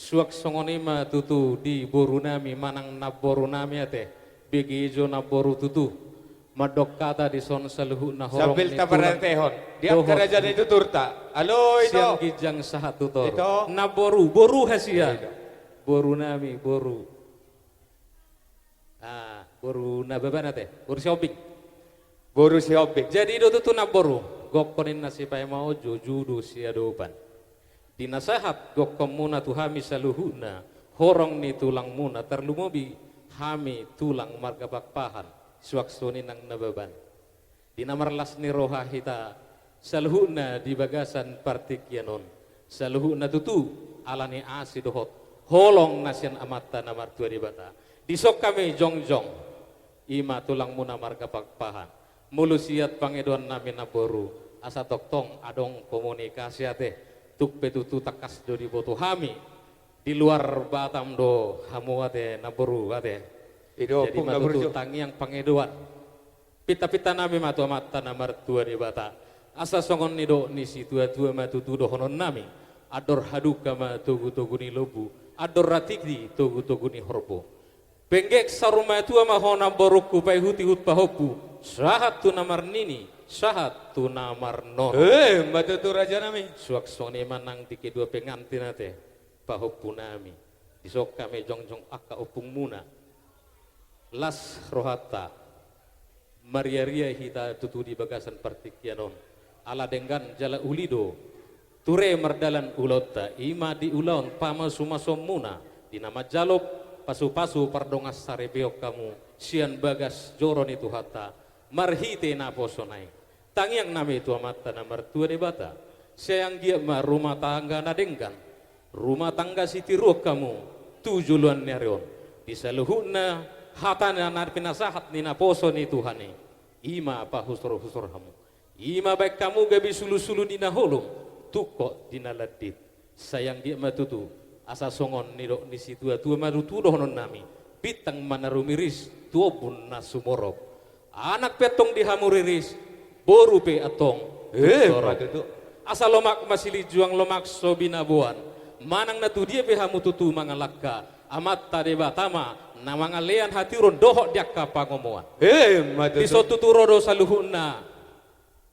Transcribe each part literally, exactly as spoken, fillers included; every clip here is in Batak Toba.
Suang songon i ma tutu di boru nami manang namboru nami ate. Begejo namboru tutu. Mandok hata dison saluhutna horong. Sambil ni tulang taparatehon di angka dohot raja ni tuturta. Alo, ito. Sian ginjang sahat tu toru. Ito. Namboru, boru hasian. Ito. Boru nami, boru. Ah, boru Nababan ate, boru Sihombing. Boru Sihombing. Jadi i do tutu namboru, gokhon ninna sipaima on, jujur do siadopan. Di na sahat gokhonmuna tu hami saluhutna, horong ni tulangmuna, tarlumobi hami tulang marga Pakpahan, suang songon i nang Nababan. Di na marlas ni roha hita saluhutna di bagasan partingkian on, saluhutna tutu ala ni asi dohot holong na sian Amanta na martua Debata. Dison hami jongjong, i ma tulangmuna marga Pakpahan. Molo siat pangidoan nami namboru, asa tongtong adong komunikasi ate, tung pe tutu tangkas do diboto hami di luar Batam do hamu ate namboru ate. I do. Jadi ompung ma namboru tutu jo. Tangiang pangidoan. Pintapinta nami ma tu Amanta na martua Debata. Asa songon nidok ni situatua ma tutu dohonon nami. Andor hadungka ma togutogu ni lombu. Andor ratiti togutogu ni horbo. Penggeng saur matua ma ho namborungku, paihutihut pahompu. Sahat tu na marnini, sahat tu na marnono. Eh, ma tutu raja nami. Suang songon i ma nang di kedua pengantin ate. Pahompu nami. Dison hami jongjong angka ompungmuna. Las rohanta. Mariaria hita tutu di bagasan partingkian on. Ala denggan jala uli do ture mardalan ulaonta, i ma di ulaon pamasumasuonmuna, di na manjalo pasupasu pardongansaripeon hamu sian bagas joro ni Tuhanta marhite naposona i. Tangiang nami tu Amanta na martua Debata, sai anggiat ma rumah tangga na denggan, rumah tangga sitiruon hamu tu joloan ni ari on. Di saluhutna hata na pinasahat ni naposo ni Tuhan i, i ma pahusorhusor hamu. I ma baen hamu gabe sulusulu di na holom, tungkot di na landit. Sai anggiat ma tutu, asa songon nidok ni situatua ma tutu dohonon nami, bintang ma na rumiris tu ombun na sumorop. Anak pe antong di hamu riris, boru pe antong. Eh, torop. Asa lomak masilinjuang, lomak so binaboan. Manang na tu dia pe hamu tutu mangalangka, Amanta Debata ma na mangalean hatiuron dohot di angka pangomoan. Eh, ma tutu. Dison tutu ro do saluhutna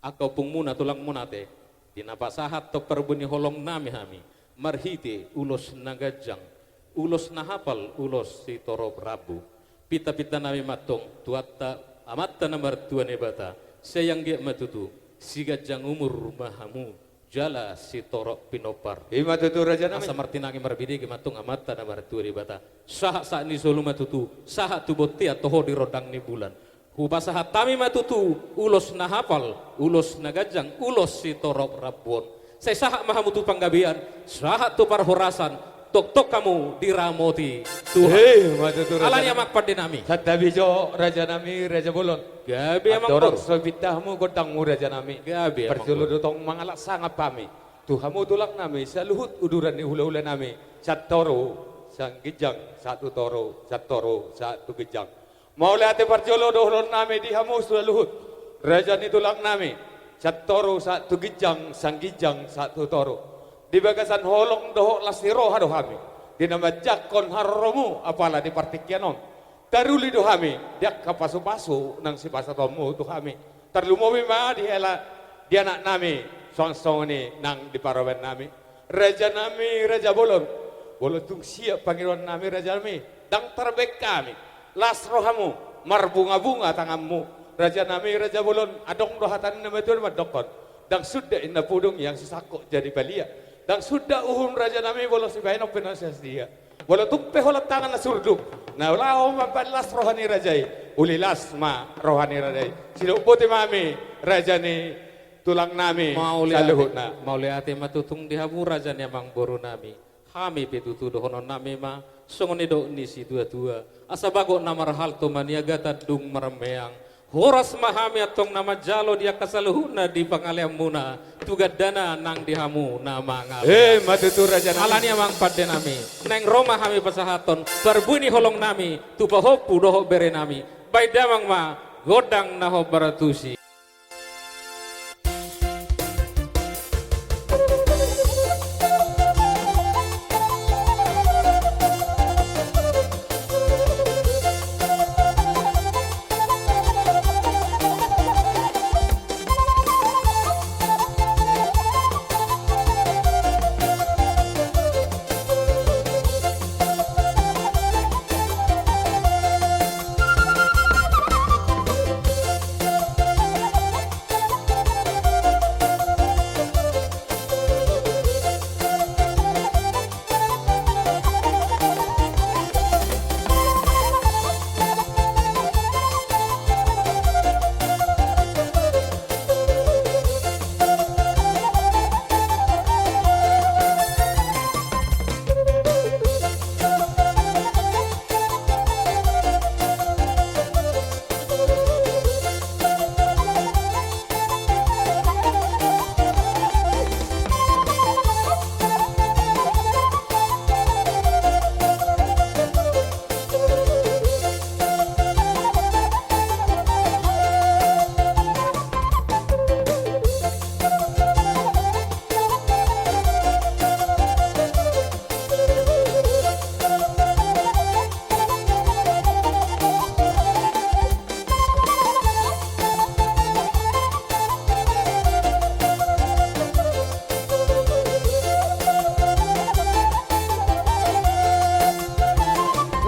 angka ompungmuna, tulangmuna ate, di na pasahathon parbue ni holong nami hami marhite ulos na ganjang, ulos na hapal, ulos sitorop rambu. Pintapinta nami ma antong tu Amanta, Amanta na martua Debata, sai anggiat ma tutu siganjang umur ma hamu jala sitorop pinompar. I ma tutu raja nami. Asa martinangi marbinege ma antong Amanta na martua Debata. Sahat sahat ni solu ma tutu, sahat tu bontean toho di rondang ni bulan. Hupasahat hami ma tutu ulos na hapal, ulos na ganjang, ulos sitorop rambu on. Sai sahat ma hamu tu panggabean, sahat tu parhorasan, tongtong hamu diramoti Tuhan. Eh, ma tutu raja nami. Alani i amang pande nami. Santabi jo raja nami, raja bolon. Gabe amang boru. Andorang so pinta hamu gondangmu raja nami. Gabe amang boru. Parjolo do tong mangalap sangap hami tu hamu tulang nami, saluhut uduran ni hulahula nami, sian toru sian ginjang sahat tu toru, sian toru sahat tu ginjang. Mauliate parjolo dohonon nami di hamu saluhut raja ni tulang nami, sian toru sahat tu ginjang, sian ginjang sahat tu toru. Di bagasan holong dohot las ni roha do hami di na manjangkon haroromu apala di partingkian on. Taruli do hami di angka pasupasu naung sipasahatonmu tu hami. Tarlumobi ma di hela, di anak nami, suang songon i nang di parumaen nami. Raja nami, raja bolon. Molo tung siat pangidoan nami, raja nami, ndang tarbaen hami las rohamu, marbungabunga tanganmu. Raja nami, raja bolon, adong do hata ni na matua mandokhon: Ndang suda inna pudung yang sisangkut jadi balian. Ndang suda uhum, raja nami, molo sibahenon pe na sadia. Molo tung pe holan tangan na surduk na laho mambaen las roha ni raja i, uli las ma roha ni raja i. Sidok boti ma hami, raja ni tulang nami saluhutna. Mauliate ma tutu di hamu raja ni amang boru nami. Hami pe tutu dohonon nami ma songon nidok ni situatua: Asa bagot na marhalto ma niagatan dung marmeang. Horas ma hami antong na manjalo di angka saluhutna di pangaleanmuna tu gandana nang di hamu na mangalean. Eh, ma tutu raja nami. Alani i amang pande nami, naeng ro ma hami pasahathon parbue ni holong nami tu pahompu dohot bere nami. Baen damang ma gondang na hombar tusi.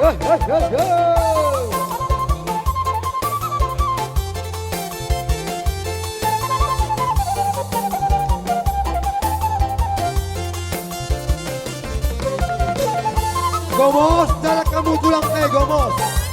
Gomos, jalan kamu tulang, eh, gomos.